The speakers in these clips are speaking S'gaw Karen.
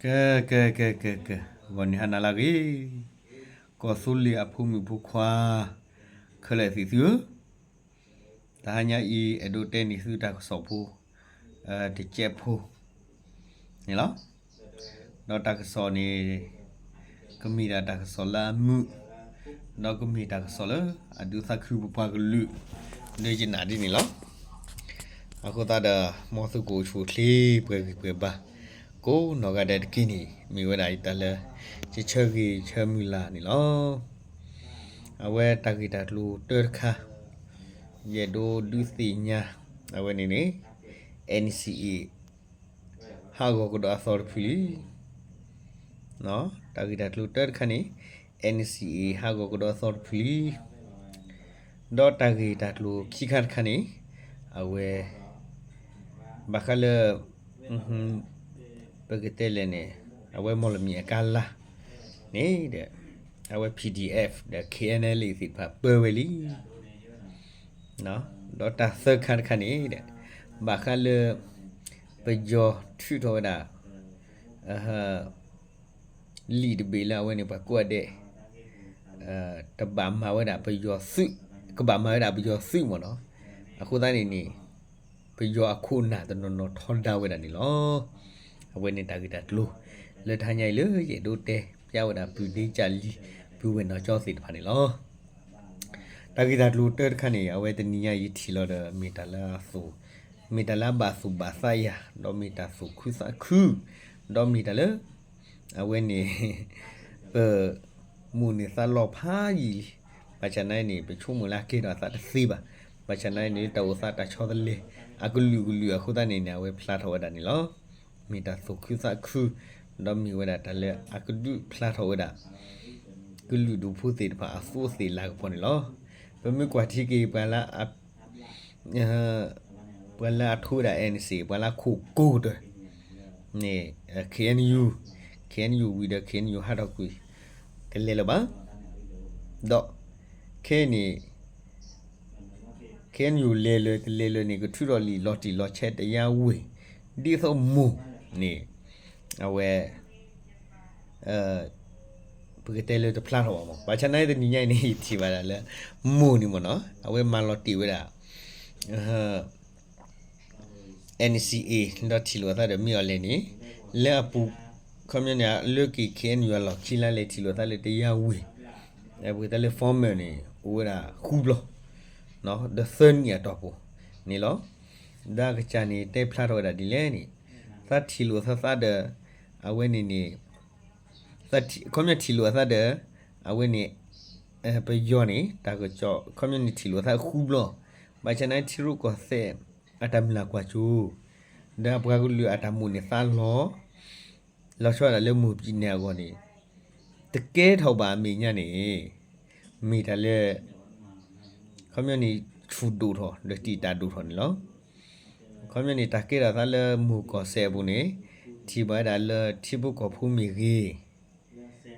ကဲ ကဲ ကဲ ကဲ ကဲ, ဂီၤနံၤဟါနၤလၢအဂ့ၤ, ကီၢ်သူလ့ၤအဖိမုၣ်ဖိခွါ ခဲလၢာ်သ့ၣ်သုဧၢ, တဟါညါအံၤ အဲၣ်ဒိးတဲန့ၢ်သုတၢ်ကစီၣ်ဖိ တကဲးဖိန့ၣ်လီၤ. ဒီးတၢ်ကစီၣ်န့ၣ် ကမ့ၢ်ဒၣ်တၢ်ကစီၣ်လၢအမုာ်, ဒီးကမ့ၢ်တၢ်ကစီၣ်လၢအဒုးသးခုပပှၤကလုာ် လၢယနာ်ဒ်န့ၣ်လီၤ. အဃိသတးဒီး မ်သုကအိၣ်ဆူၣ်အိၣ်ချ့ ပှဲၤဂံၢ်ပှဲၤဘါ ကိးနီၢ်ဂၤဒဲးတက့ၢ်န့ၣ် မ့ၢ်ဝဲဒၣ်ယတၢ်လၢ ယဆၢဂ့ၤဆၢမုၢ်လၢ်န့ၣ်လီၤ. အဝဲတၢ်ဂ့ၢ်တၢ်ကျိၤတၢတခါ ယအဲၣ်ဒိးဒုးသ့ၣ်ညါ အဝဲန့ၣ်န့ၣ် NCA ဟးဂီၤကဒီးအသီတဖုလံ. တၢ်ဂ့ၢ်တၢ်ကျိၤတၢတခါန့ၣ် NCA ဟးဂီၤကဒီးအသီတဖုလံ. ဒီးတၢ်ဂ့ၢ်တၢ်ကျိၤခံခါတခါန့ၣ် အဝဲ ဘၣ်ဃးလၢ ပကတဲလဲၣ်န့ၣ် အဝဲမီၢ်လမံၤအကါလါန့ၣ်ဒီး အဝဲ PDF ဒီး KNLA သ့ၣ်တဖၣ်ပၢဝဲလံ. ဒီးတၢ်သၢခါတခါန့ၣ်ဒီး ဘၣ်ဃးလၢ ပယီၤထုးထီၣ်ဝဲဒၣ် လံာ်တဘ့ၣ်လၢအဝဲန့ၣ်ပှၤကိးဂၤဒဲး တဘၣ်မၤဝဲဒၣ်ပယီၤသုး, ကဘၣ်မၤဝဲဒၣ်ပယီၤသုးမ့ၢ်နီၤ. အဃိသတးန့ၣ်န့ၣ် ပယီၤအခိၣ်နၢ်တနီၤနီၤထီဒါဝဲဒၣ်န့ၣ်လီၤ. အဝဲန့ၣ်တၢ်ဂ့ၢ်တၢ်ကျိၤ လၢတဟါညါအံၤလၢယအဲၣ်ဒိးတဲဖျါဝဲဒၣ်ပုၢ်ဒ့ကၢ်လံ ပုၢ်ဝဲၢ်နီၢ်ကၠီသ့ၣ်တဖၣ်န့ၣ်လီၤ. တၢ်ဂ့ၢ်တၢ်ကျိၤတၢတခါန့ၣ် အဝဲတနံၤညါယထံၣ်လီၤဒီး မ့ၢ်တၢ်လၢအသိၣ်, မ့ၢ်တၢ်လၢအဘၣ်သူၣ်ဘၣ်သးယၤ, ဒီးမ့ၢ်တၢ်သူၣ်ခုသးခု, ဒီးမ့ၢ်တၢ်လၢ အဝဲန့ၣ် ပ မိၣ်န့ၢ်သးလီၤဖးယံာ်လံ. ဘၣ်ဆၣ်နာ်န့ၣ် ပဆိကမိၣ်လၢအကဲထီၣ်အသးတသ့ဘၣ်. ဘၣ်ဆၣ်နာ်န့ၣ် တၢ်အိၣ်သးတၢ်ဆီတလဲ အကလုာ်ကလုာ်အဃိသတးန့ၣ်န့ၣ် အဝဲဖျါထီၣ်ဝဲဒၣ်န့ၣ်လီၤ. မ့ၢ်တၢ်သူၣ်ခုသးခု ဒီးမ့ၢ်ဝဲဒၣ်တၢ်လၢအကဒုးဖျါထီၣ်ဝဲဒၣ် ကလုာ်ဒူၣ်ဖိသ့ၣ်တဖၣ်အသူးအသ့ၣ်လၤကပီၤန့ၣ်လီၤ. ပမ့ၢ်ကွၢ်ထံက့ၤပှၤလၢ ပှၤလၢအထိဝဲဒၣ် NCA ပှၤလၢအခိၣ်ကိးကတၢၢ်န့ၣ် KNU, KNU ဝံၤဒီး KNU ဟးထီၣ်ကွံာ် တလဲၤလၢၤဘၣ်. ဒီး ခဲအံၤန့ၣ် KNU လဲၤလၢၤတလဲၤလၢၤန့ၣ် ကထုးထီၣ်လံာ်လီၤတံၢ်လီၤဆဲးတယါဝ့ၢ် ဒ်သိးမိၢ်န့ၣ် အဝဲ ပကတဲလၢတဖျါထီၣ်ဘၣ်မး. ဘၣ်ဆၣ်နာ်တနံၤညါအံၤန့ၣ် ယထံၣ်ဘၣ်ဒၣ်လၢ မိၢ်န့ၣ်မ့ၢ်နီၤ အဝဲမၤလီၤတံၢ်ဝဲဒၣ် NCA ဒီးထံၣ်လိာ်အသးဒီးမ့ၢ်အီၤလဲၣ်န့ၣ် လၢအပူၤ ခီပညီန့ၣ် လၢက့ၤ KNU အလီၢ်ခံလါလဲၤထံၣ်လိာ်သးလၢတယါဝ့ၢ် ပကတဲလၢ formal န့ၣ် အိၣ်ဝဲဒၣ်ဃုဘျီ ဒီးသၢနံၣ်အတီၢ်ပူၤန့ၣ်လီၤ. ဒီးအကစၢ်န့ၣ် တဲဖျါထီၣ်ဝဲဒၣ်ဒ်လဲၣ်န့ၣ် သးထံၣ်လိာ်သးသးဒီး အဝဲန့ၣ်န့ၣ် ခီပညီထံၣ်လိာ်အသးဒီး အဝဲန့ၣ် ပယီၤန့ၣ် တၢ်ကစီၣ် ခီပညီန့ၣ်ထံၣ်လိာ်သးဃုဘျီ, ဘၣ်ဆၣ်နာ်ထံရူၢ်ကီၢ်သဲး အတၢ်မုၢ်လၢ်ကွၢ်စိ ဒီးအပှၤကလုာ်အတၢ်မိၣ်န့ၢ်သးလီၤ လီၤဆီဒၣ်တၢ်လၢမိၢ်ပံၤနဲၣ်အဂီၢ်န့ၣ် တကဲထီၣ်ဘၣ်အမဲာ်ညါန့ၣ် မ့ၢ်တၢ်လၢ ခီပညီန့ၣ် ဆူၣ်ဒိၣ်ထီၣ် ဒီးတံာ်တာ်ဒိၣ်ထီၣ်န့ၣ်လီၤ. ခီပညီန့ၣ် တၢ်ကဲထီၣ်သးလၢမိၢ်ကီၢ်စဲၣ်အပူၤန့ၣ် ထံၣ်ဘၣ်ဝဲဒၣ်လၢထံဖိကီၢ်ဖိမ့ၢ်ဂ့ၤ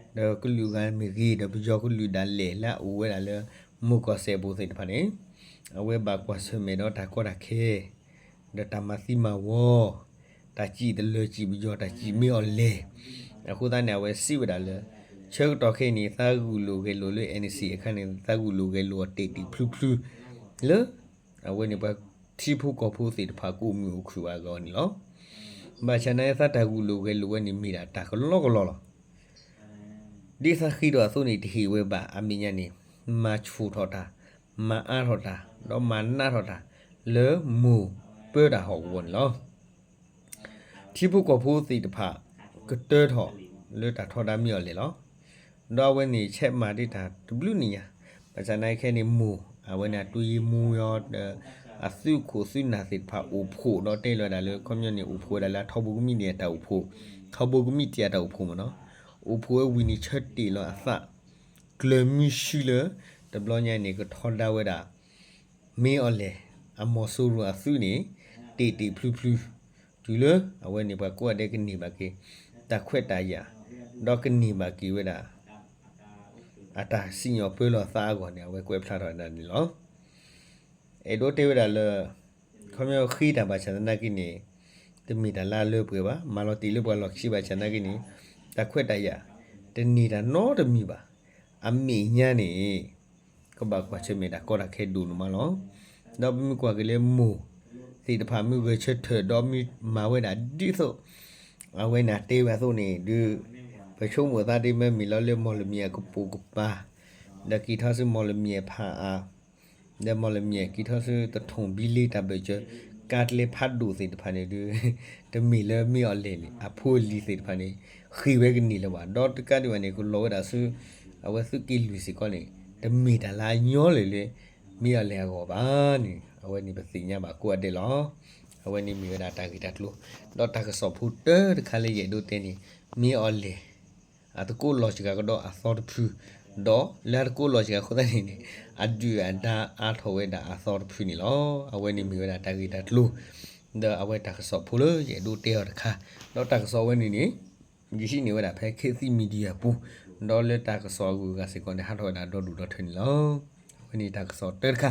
ဒီးကလုာ်ဂၤမ့ၢ်ဂ့ၤ ဒီးပယီၤကလုာ်ဒၣ်လဲာ်လၢအအိၣ်ဝဲဒၣ်လၢ မိၢ်ကီၢ်စဲၣ်အပူၤသ့ၣ်တဖၣ်န့ၣ် အဝဲဘၣ်ကွၢ်ဆၢၣ်မဲာ်ဒီးတၢ်ကီတၢ်ခဲ ဒီးတၢ်မၤသံမၤဝီ တၢ်စံၣ်တလၢၤစံၣ်ပယီၤ တၢ်စံၣ်မ့ၢ်အီၤလဲၣ်. အဃိသတးန့ၣ် အဝဲစံးဝဲဒၣ်လၢ ဆၢကတီၢ်ခဲအံၤန့ၣ် သးဂုာ်လိာ်ဂဲၤလိာ်လၢ NCA အခါန့ၣ် သးဂုာ်လိာ်ဂဲၤလိာ်အီၤတ့ၢ်တ့ၢ်ဖျုဖျု လၢ အဝဲန့ၣ်ပှၤထံဖိကီၢ်ဖိသ့ၣ်တဖၣ်ကအိၣ်မုာ်အိၣ်ခုၣ်အဂီၢ်န့ၣ်လီၤ. ဘၣ်ဆၣ်နာ် သးတၢ်ဂုာ်လိာ်ဂဲၤလိာ်ဝဲန့ၣ်မ့ၢ်ဒၣ်တၢ်ကလီကလီလီၤ. ဒ်သးဃ့ထီၣ်အသိးန့ၣ် တဟ့ၣ်ဝဲဘၣ် အမဲာ်ညါန့ၣ် မၤဆူၣ်ထီၣ်တၢ်, မၤအါထီၣ်တၢ်, ဒီးမၤနးထီၣ်တၢ် လၢမိၢ်ပၢတၢ်ဟီၣ်ကဝီၤန့ၣ်လီၤ. ထံဖိကီၢ်ဖိသ့ၣ်တဖၣ် ကတၢထီၣ်လၢတၢ်ထီဒါမ့ၢ်အီၤလဲၣ်လီၤ. ဒီးအဝဲန့ၣ် ဆဲးမၤဒၣ်တၢ်တဘျုးနံၣ်ညါ, ဘၣ်ဆၣ်နာ်ခဲအံၤန့ၣ် မိၢ် အဝဲန့ၣ် အတူၢ်ယံၤမူယီၤဒီး အသုးခိၣ်သုးနၢ်သ့ၣ်တဖၣ်အိၣ်ဖှိၣ်ဒီးတဲလီၤဝဲဒၣ်လၢ ခီပညီန့ၣ် အိၣ်ဖှိၣ်ဝဲဒၣ်လၢထီဘိကမံးတံာ်အတၢ်အိၣ်ဖှိၣ်, ထီဘိကမံးတံာ်အတၢ်အိၣ်ဖှိၣ်မ့ၢ်နီၤ, အိၣ်ဖှိၣ်ဝဲဝံၤန့ၣ် ဆၢတ့ၢ်လီၤအသး ကျၢၤမုဆူလၢ တဘျီညါန့ၣ် ကထီဒါဝဲဒၣ် မ့ၢ်အီၤလဲၣ် အမီၤစိရိၤအသုးန့ၣ် တ့ၢ်တ့ၢ်ဖျုဖျု တုၤလၢအဝဲန့ၣ် ပှၤကိးဂၤဒဲးကန့ၢ်ဘၣ်က့ၤ တၢ်ခွဲးတၢ်ယာ် ဒီးကန့ၢ်ဘၣ်က့ၤဝဲဒၣ် အတၢ်စံၣ်ညီၣ်ပၢလီၤသးအဂီၢ်န့ၣ် အဝဲကွဲးဖျါထီၣ်ဝဲဒၣ်န့ၣ်လီၤ. အဲၣ်ဒိးတဲဝဲဒၣ်လၢ ခီပညီဃ့တၢ်ဘၣ်ဆၣ်သနာ်က့န့ၣ် တမ့ၢ်တၢ်လၢအလၢပှဲၤဘၣ်, မၤလီၤတံၢ်လၢပှၤလီၢ်ခံဘၣ်ဆၣ်သနာ်က့န့ၣ်, တၢ်ခွဲးတၢ်ယာ် တန့ၢ်တၢ်နီတမံၤဘၣ်. အမဲာ်ညါန့ၣ် ကဘၣ်ကွၢ်ဆၢၣ်မဲာ်တၢ်ကီတၢ်ခဲဒိၣ်န့ၣ်မးလီၤ. ဒီးပမ့ၢ်ကွၢ်က့ၤလၢမိၢ်သ့ၣ်တဖၣ် မ့ၢ်ဂဲၤဆၢထၢၣ်ဒီးမ့ၢ်မၤဝဲဒၣ်ဒ်သိး အဝဲန့ၣ်တဲဝဲအသိးန့ၣ်ဒုး, ပဆိကမိၣ်သးဒ်မ့ၢ်မ့ၢ်လီၤလၢမီၢ်လမၠဲၣ်အကပိာ်ကပၤ, ဒီးက့ၤထီၣ်ဆူမီၢ်လမၠဲၣ်ဖးအါ, ဒီးမီၢ်လမၠဲၣ်က့ၤထီၣ်ဆူတထိၣ်ဘံလ့တၢ်ဘၢၣ်စၢၤ ကါကျဲဖးဒိၣ်သ့ၣ်တဖၣ်န့ၣ်ဒုး, တမ့ၢ်လၢမ့ၢ်အီၤလဲၣ်န့ၣ် အဖိအလံၤသ့ၣ်တဖၣ်န့ၣ် ဃ့ၢ်ဝဲကန့ၢ်လၢၤဘၣ်. ဒီးတကးဒံးဘၣ်န့ၣ် ကလီၤဝဲဒၣ်ဆူ အဝဲသုးက့လွံၢ်စ့ၢ်ကီးန့ၣ် တမ့ၢ်တၢ်လၢအညီလၢာ်လၢ မ့ၢ်အီၤလဲၣ်အဂီၢ်ဘၣ်န့ၣ် အဝဲန့ၣ်ပသ့ၣ်ညါဘၣ်ကိးဂၤဒဲးလီၤ. အဝဲန့ၣ်မ့ၢ်ဝဲဒၣ်တၢ်ဂ့ၢ်တၢ်ကျိၤ, ဒီးတၢ်ကစီၣ်ဖိတၢတခါလၢယအဲၣ်ဒိးတဲန့ၣ် မ့ၢ်အီၤလဲၣ် အတကိးလီၤစှၤကဒီးအသီတဖု, ဒီးလၢအတကိးလီၤစှၤအဃိသတးန့ၣ်န့ၣ် အဒုၣ်အဒါအါထီၣ်ဝဲဒၣ်အသီတဖုန့ၣ်လီၤ. အဝဲန့ၣ်မ့ၢ်ဝဲဒၣ်တၢ်ဂ့ၢ်တၢ်ကျိၤ, ဒီးအဝဲတၢ်ကစီၣ်ဖိလၢယအဲၣ်ဒိးတဲအီၤတခါ, ဒီးတၢ်ကစီၣ်ဝဲန့ၣ်န့ၣ် ယဟံးန့ၢ်ဝဲဒၣ်ဖဲ ခေတ်သစ် Media ပူၤ, ဒီးလၢတၢ်ကစီၣ်အဂုၤအဂၤစ့ၢ်ကီးန့ၣ် ဟးထီၣ်ဝဲဒၣ်ဒီဒူၣ်ဒီထၢန့ၣ်လီၤ. အဝဲန့ၣ်တၢ်ကစီၣ်တၢတခါ,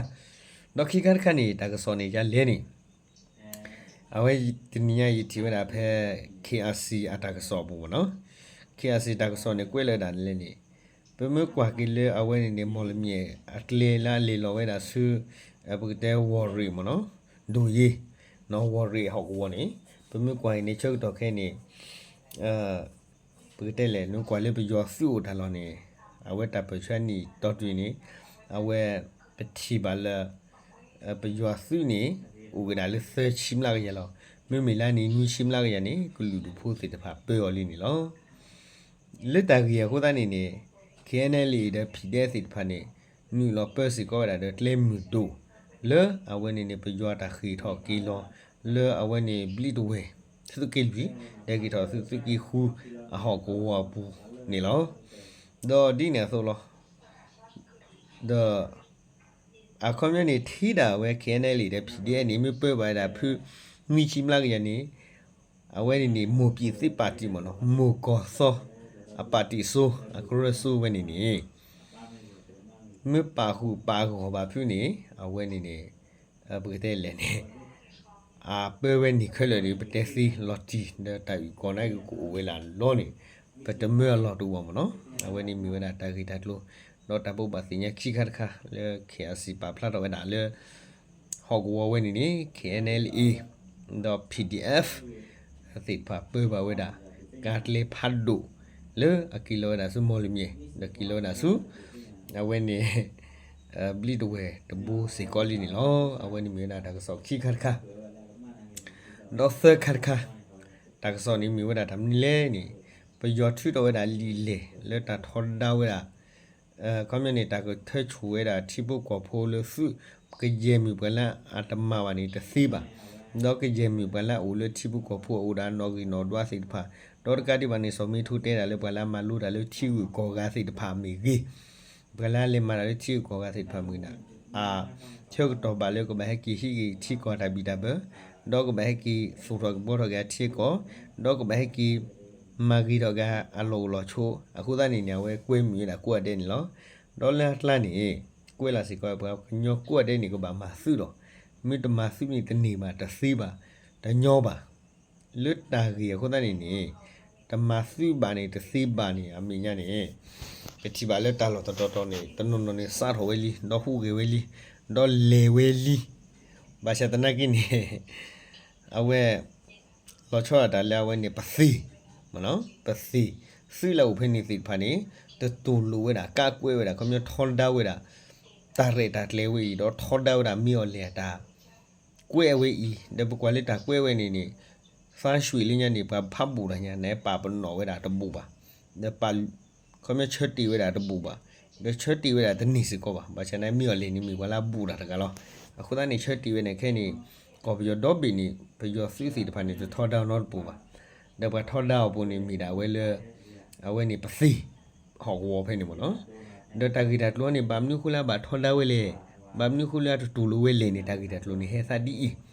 ဒီးခံခါတခါန့ၣ် တၢ်ကစီၣ်န့ၣ်ဒ်လဲၣ်န့ၣ် အဝဲတနံၤညါယထံၣ်ဝဲဒၣ်ဖဲ KIC အတၢ်ကစီၣ်အပူၤမ့ၢ်နီၤ, KIC တၢ်ကစီၣ်န့ၣ် ကွဲးလၢဒၣ်လဲၣ်န့ၣ်, ပမ့ၢ်ကွၢ်က့ၤလၢအဝဲန့ၣ်န့ၣ် မီၢ်လမၠဲၣ်အကျဲလၢအလဲၤလီၤဝဲဒၣ်ဆူ ပကတဲဝီၢ်ရ့ၣ်မ့ၢ်နီၤ, ဒိၣ်ယ့ၤ, ဝီၢ်ရ့ၣ်ဟီၣ်ကဝီၤန့ၣ်, ပမ့ၢ်ကွၢ်အံၤန့ၣ် ဆၢကတီၢ်ခဲအံၤန့ၣ် ပကတဲလဲၣ် နကွၢ်လၢပယီၤသုးအိၣ်တၢ်လီၢ်န့ၣ်, အဝဲတၢ်ပၢၢ်ဆၢနံၣ်တီတုၤန့ၣ်, အဝဲပထံၣ်ဘၣ်လၢ ပယီၤသုးန့ၣ် အိၣ်ဝဲဒၣ်လၢသၢဆံမျးကယၤလီၤ. မ့မ့ၢ်လၢန့ၣ် နွံဆံမျးကယၤန့ၣ် ကလုာ်ဒူၣ်ဖိသ့ၣ်တဖၣ်ပၢအီၤလံန့ၣ်လီၤ. လၢတၢ်ဂ့ၢ်အဃိသတးန့ၣ်န့ၣ် KNLA ဒီး PDF သ့ၣ်တဖၣ်န့ၣ် နုာ်လီၤပၢစ့ၢ်ကီးဝဲဒၣ်ဒီးကျဲမုၢ်ဒိၣ် လၢအဝဲန့ၣ်န့ၣ် ပယီၤတၢ်ဃ့ၢ်ထီၣ်က့ၤလီၤ လၢအဝဲန့ၣ်ဘျံးတဝဲၢ် သုးက့လွံၢ် ဒီးက့ၤထီၣ်သုးက့ဃု အဟီၣ်ကဝီၤအပူၤန့ၣ်လီၤ. ဒီးဒ်န့ၣ်အသိးလီၤ. ဒီး အခီပညီန့ၣ် ထံဒၣ်ဝဲ KNLA ဒီး PDF န့ၣ် မ့ၢ်ပၢဘၣ်ဝဲဒၣ်ဖု နွံဆံမျးကယၤန့ၣ်, အဝဲန့ၣ်န့ၣ် မိၢ်ပၠံးသ့ၣ်ပာ်တံၣ်မ့ၢ်နီၤ, မိၢ်ကီၢ်သီ အပာ်တံၣ်စိ အကရၢစိဝဲန့ၣ်န့ၣ် မ့ၢ်ပာ်ဃုာ်ပာ်ဂီၢ်ဘၣ်ဖုန့ၣ် အဝဲန့ၣ်န့ၣ် ပကတဲလဲၣ်န့ၣ် အပၢဝဲန့ၣ်ခဲလၢာ်ဒီး ပတဲသ့လီၤတံၢ် ဒီးတၢ်အုၣ်ကီၤန့ၣ်ကအိၣ်ဝဲလၢအလီၢ်န့ၣ် ပတမၢအလီၢ်တအိၣ်ဘၣ်မ့ၢ်နီၤ. အဝဲန့ၣ်မ့ၢ်ဝဲဒၣ်တၢ်ဂ့ၢ်တၢ်ကျိၤ ဒီးတၢ်ဘိးဘၣ်သ့ၣ်ညါခံခါတခါလၢ KIC ပာ်ဖျါထီၣ်ဝဲဒၣ်လၢ ဟီၣ်ကဝီၤဝဲန့ၣ်န့ၣ် KNLA ဒီး PDF သ့ၣ်တဖၣ်ပၢဘၣ်ဝဲဒၣ် ကါကျဲဖးဒိၣ် လၢအက့ၤလီၤဝဲဒၣ်ဆူမီၢ်လမၠဲၣ် ဒီးက့ၤလီၤဝဲဒၣ်ဆူ အဝဲန့ၣ် ဘျံးတဝဲၢ်တဘိစ့ၢ်ကီးလံန့ၣ်လီၤ. အဝဲန့ၣ်မ့ၢ်ဝဲဒၣ်တၢ်ကစီၣ်ခံခါတခါ ဒီးသၢခါတခါ တၢ်ကစီၣ်န့ၣ်မ့ၢ်ဝဲဒၣ်တၢ်မနုၤလဲၣ်န့ၣ် ပယီၤထုးထီၣ်ဝဲဒၣ်လံာ်လဲၢ်လၢတၢ်ထီဒါဝဲဒၣ် ခီပညီန့ၣ် တၢ်ကထၢဆိၣ်ဝဲဒၣ်ထံဖိကီၢ်ဖိလၢသုး ကယဲၢ်မ့ၢ်ပှၤလၢအတမၤဘၣ်န့ၣ်တသ့ဘၣ်, ဒီးကယဲၢ်မ့ၢ်ပှၤလၢအအိၣ်လၢထံဖိကီၢ်ဖိအအိၣ်ဒီးနီၣ်ဂံၢ်နီၣ်ဒွးသ့ၣ်တဖၣ်, ဒီးတကးဒံးဘၣ်န့ၣ် စီၤမ့ထိတဲဒၣ်လၢပှၤလၢအမၤလိတၢ်လၢထံဂုၤကီၢ်ဂၤသ့ၣ်တဖၣ်မ့ၢ်ဂ့ၤ ပှၤလၢအလဲၤမၤတၢ်လၢထံဂုၤကီၢ်ဂၤသ့ၣ်တဖၣ်မ့ၢ်ဂ့ၤန့ၣ် အဆၢကတီၢ်ဘၣ်လၢကဘၣ်ဟဲက့ၤဟံးက့ၤထံကီၢ်တၢ်ဘံၣ်တၢ်ဘၢ, ဒီးကဘၣ်ဟဲက့ၤသူၣ်ထီၣ်ကဘီထီၣ်က့ၤအထံအကီၢ်, ဒီးကဘၣ်ဟဲက့ၤ မၤဂ့ၤထီၣ်က့ၤအလီၢ်အိၣ်လီၢ်ဆိး, အဃိသတးန့ၣ်န့ၣ် အဝဲကွဲမုာ်ဝဲဒၣ်ကိးဂၤဒဲးန့ၣ်လီၤ. ဒီးလၢအကျါန့ၣ် ကွဲးလီၤစ့ၢ်ကီး ပှၤကညီကိးဂၤဒဲးန့ၣ် ကဘၣ်မၤသုးလီၤ. မ့ၢ်တမၤသုးန့ၣ် တန့ၢ်ဘၣ်တသ့ဘၣ် တညီဘၣ် လၢတၢ်ဂ့ၢ်အဃိသတးန့ၣ်န့ၣ် တမၤသုးဘၣ်န့ၣ် တသ့ဘၣ်န့ၣ် အမဲာ်ညါန့ၣ် ပထံၣ်ဘၣ်လၢတၢ်လီၢ်တတီၤတီၤန့ၣ် တနီၤနီၤန့ၣ် စးထီၣ်ဝဲလံ ဒီးဟူးဂဲၤဝဲလံ ဒီးလဲၤဝဲလံ. ဘၣ်ဆၣ်သနာ်က့န့ၣ် အဝဲ လီၤဆီဒၣ်တၢ်လၢအဝဲန့ၣ် ပသ့ၣ်, ပသ့ၣ် သုးလၢအအိၣ်ဖဲန့ၣ်သ့ၣ်တဖၣ်န့ၣ် တတူၢ်လိာ်ဝဲဒၣ် ကးကွဲးဝဲဒၣ် ခီပညီထီဒါဝဲဒၣ် တၢ်ရဲၣ်တၢ်ကျဲၤဝဲအံၤ ဒီးထီဒါဝဲဒၣ်မ့ၢ်အီၤလဲၣ်အတၢ် ကွဲးဝဲအံၤ ဒီးပကွၢ်လၢတၢ်ကွဲးဝဲန့ၣ်န့ၣ် သးဆှံလၢညါန့ၣ် ပှၤဖးဘူးတၢ်ညါန့ၣ် ပာ်ပနီၣ်ဝဲဒၣ်တဘူးဘၣ်. ဒီးပာ် ခီပညီဆၢတ့ၢ်ဝဲဒၣ်တဘူးဘၣ်, ဒီးဆၢတ့ၢ်ဝဲဒၣ်တန့ၢ်စ့ၢ်ကီးဘၣ်. ဘၣ်ဆၣ်န့ၣ်မ့ၢ်အီၤလဲၣ်န့ၣ် မ့ၢ်ပှၤလၢအဘူးတၢ်တဂၤလီၤ. အဃိသတးန့ၣ် ဆၢတ့ၢ်ဝဲန့ၣ်ခဲအံၤန့ၣ် ကီၢ်ပယီၤဒီဘ့ၣ်န့ၣ် ပယီၤသုးသ့ၣ်တဖၣ်န့ၣ် တထီဒါအီၤနီတပူၤဘၣ်. ဒီးပှၤထီဒါအီၤအပူၤန့ၣ် မ့ၢ်ဒၣ်ဝဲလၢ အဝဲန့ၣ်ပသ့ၣ် ဟီၣ်ကဝီၤဖဲန့ၣ်မ့ၢ်နီၤ. ဒီးတၢ်ဂ့ၢ်တၢ်ကျိၤန့ၣ် ဘၣ်မနုၤဃိလၢအဘၣ်ထီဒါဝဲလဲၣ်, ဘၣ်မနုၤဃိလၢအတတူၢ်လိာ်ဝဲလဲၣ်န့ၣ် တၢ်ဂ့ၢ်တၢ်ကျိၤန့ၣ် ဟဲသးဒ်အံၤ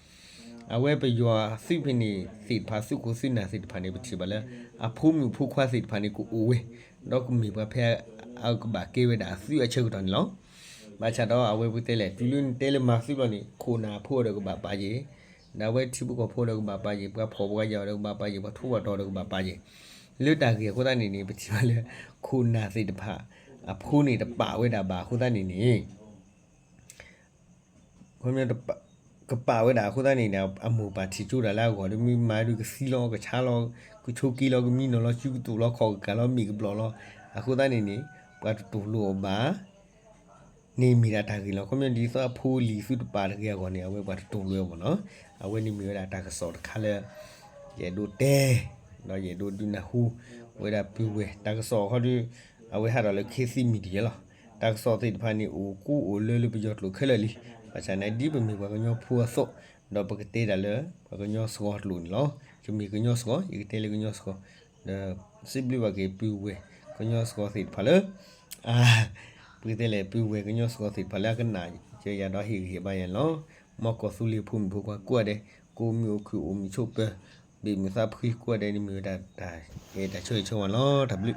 အဝဲပယီၤသုးဖဲန့ၣ်သ့ၣ်တဖၣ် သုးခိၣ်သုးနၢ်သ့ၣ်တဖၣ်န့ၣ် ပထံၣ်ဘၣ်လၢ အဖိမုၣ်ဖိခွါသ့ၣ်တဖၣ်န့ၣ် ကအိၣ်ဝဲ, ဒီးကမ့ၢ်ပှၤဖဲအကဘၣ်ကဲဝဲဒၣ်အသုးအဆၢကတီၢ်န့ၣ်လီၤ. ဘၣ်ဆၣ်ဒီးအဝဲပတဲလဲၣ် တုၤလၢနတဲလၢမၤသုးဘျီန့ၣ် ခိၣ်နၢ်အဖိဒီးကဘၣ်ပာ်ယဲၢ်, ဒီးအဝဲထံဖိကီၢ်ဖိဒီးကဘၣ်ပာ်ယဲၢ်, ပှၤဖှီၣ်ပှၤယာ်ဒီးကဘၣ်ပာ်ယဲၢ်, ပှၤထိၣ်ပှၤတီၤဒီးကဘၣ်ပာ်ယဲၢ်. လၢတၢ်ဂ့ၢ်အဃိသတးန့ၣ်န့ၣ် ပထံၣ်ဘၣ်လၢ ခိၣ်နၢ်သ့ၣ်တဖၣ်အဖိန့ၣ် တပာ်ဝဲဒၣ်ဘၣ်အဃိသတးန့ၣ်န့ၣ် ခီ ကပာ်ဝဲဒၣ်အဃိသတးန့ၣ်န့ၣ် အမိၢ်ပၢ်ထံၣ်ကၠိတၢ်လၢအဂီၢ်ဒီး မ့ၢ်မၤဒုးကသံလီၤ ကဆါလီၤ ကဆိးက့လီၤ ကမံနီၤလီၤ စုကတိၤလီၤ ခီၣ်ကကၤလီၤ မ့ၢ်ကဘျီၣ်လီၤ. အဃိသတးန့ၣ်န့ၣ် ပှၤတတူၢ်လိာ်အီၤဘၣ် န့ၣ်မ့ၢ်ဒၣ်တၢ်ဂ့ၢ်လီၤ. ခီပညီဒ်သိးအဖိလံၤသုတပာ်တဂ့ၤအဂီၢ်န့ၣ် အဝဲပှၤတတူၢ်လိာ်အီၤမ့ၢ်နီၤ. အဝဲန့ၣ်မ့ၢ်ဝဲဒၣ်တၢ်ကစီၣ်တခါလၢ ယအဲၣ်ဒိးတဲ ဒီးယအဲၣ်ဒိးဒုးနၢ်ဟူ ဝဲဒၣ်ပုၢ်ဝဲၢ် တၢ်ကစီၣ်ခီဒီး အဝဲဟးထီၣ်လၢ ခေတ်သစ်မီဒီယာ လီၤ. တၢ်ကစီၣ်သ့ၣ်တဖၣ်န့ၣ် အိၣ်ကူအိၣ်လၢလၢပယီၤကျိာ်ခဲလၢာ်လံ. ဘၣ်ဆၣ်န့ၣ် ဒ်ပမ့ၢ်ပှၤကညီဖိအသိး ဒီးပကတဲတၢ်လၢ ပှၤကညီစှီၤကျိာ်န့ၣ်လီၤ. ယမ့ၢ်ကညီစှီၤ ယကတဲလၢကညီစှီၤ ဒီးစံးဘျုးဘၣ်က့ၤပုၢ်ဝဲၢ်ကညီစှီၤသ့ၣ်တဖၣ်လၢ ပကတဲလဲၣ် ပုၢ်ဝဲၢ်ကညီစှီၤသ့ၣ်တဖၣ်လၢအကနၣ်ယဲယၤဒီးဟ့ၣ်ဂံၢ်ဟ့ၣ်ဘါယၤန့ၣ်လီၤ. မ်ကီၢ်သူလ့ၤဖိမုၣ်ဖိခွါကိးဂၤဒဲး ကိးမုၢ်အိၣ်ခုၣ်အိၣ်မုၢ်ဆိးပၢၤ ဘ့ၣ်မုၢ်သးဖှံကိးဂၤဒဲးန့ၣ်မ့ၢ်ဝဲဒၣ်တၢ်အဲၣ်တၢ်ဆိၣ်ဂ့ၤဆိၣ်ဝါလီၤ. တၢ်ဘျုး